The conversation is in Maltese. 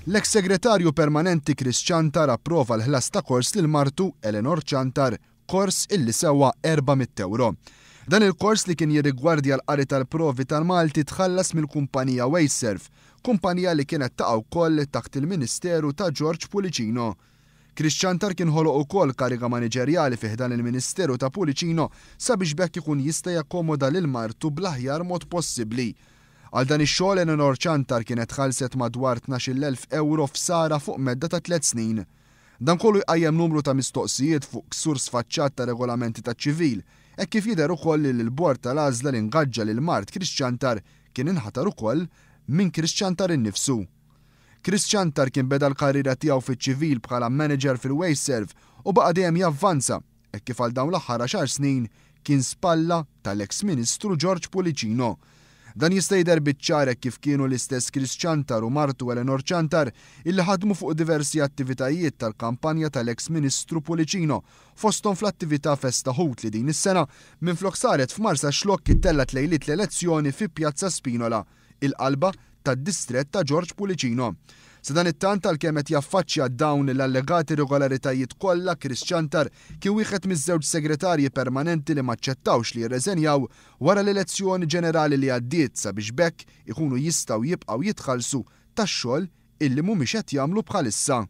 L-eks Segretarju Permanenti Chris Ciantar approva l-ħlas ta' kors lil martu, Eleanor Ciantar, kors illi sewa 400 ewro. Dan il-kors li kien jirrigwardja l-qari tal-provi tal-Malti tħallas mill-kumpanija Wasteserv, kumpanija li kienet taqa' wkoll taħt il-Ministeru ta' George Pullicino. Chris Ciantar kien ħoloq ukoll kariga maniġerjali fi ħdan il-Ministeru ta' Pullicino sabiex b'hekk ikun jista' jakkomoda lil martu bl-aħjar mod possibbli. Għal dan ix-xogħol Eleanor Ciantar kienet tħallset madwar 12,000 ewro f'sara fuq medda ta' tliet snin. Dan kollu jqajjem numru ta' mistoqsijiet fuq ksur sfaċċat ta' regolamenti taċ-ċivil, hekk kif jidher ukoll li l-bord tal-għażla li ngaġġa lil mart Chris Ciantar kien inħatar ukoll minn Chris Ciantar innifsu. Chris Ciantar kien beda l-karriera tiegħu fiċ-ċivil bħala manager fil-Wasteserv u baqa' dejjem javvanza hekk kif għal dawn l-aħħar għaxar snin kien spalla tal-eks Ministru George Pullicino. Dan jista' jidher biċ-ċar hekk kif kienu l-istess Chris Ciantar u martu Eleanor Ciantar illi ħadmu fuq diversi attivitajiet tal-kampanja tal-eks Ministru Pullicino, fosthom fl-attività Festa Ħut li din is-sena minflok saret f'Marsaxlokk ittellgħet lejliet l-elezzjoni fi Pjazza Spinola, il-qalba tad-distrett ta' George Pullicino. Sadanittant għalkemm qed jaffaċċja dawn l-allegati irregolaritajiet kollha Chris Ciantar kien wieħed miż-żewġ segretarji permanenti li m'aċċettawx li jirreżenjaw wara l-elezzjoni ġenerali li għaddiet sabiex b'hekk ikunu jistgħu jibqgħu jitħallsu tax-xogħol illi mhumiex qed jagħmlu bħalissa.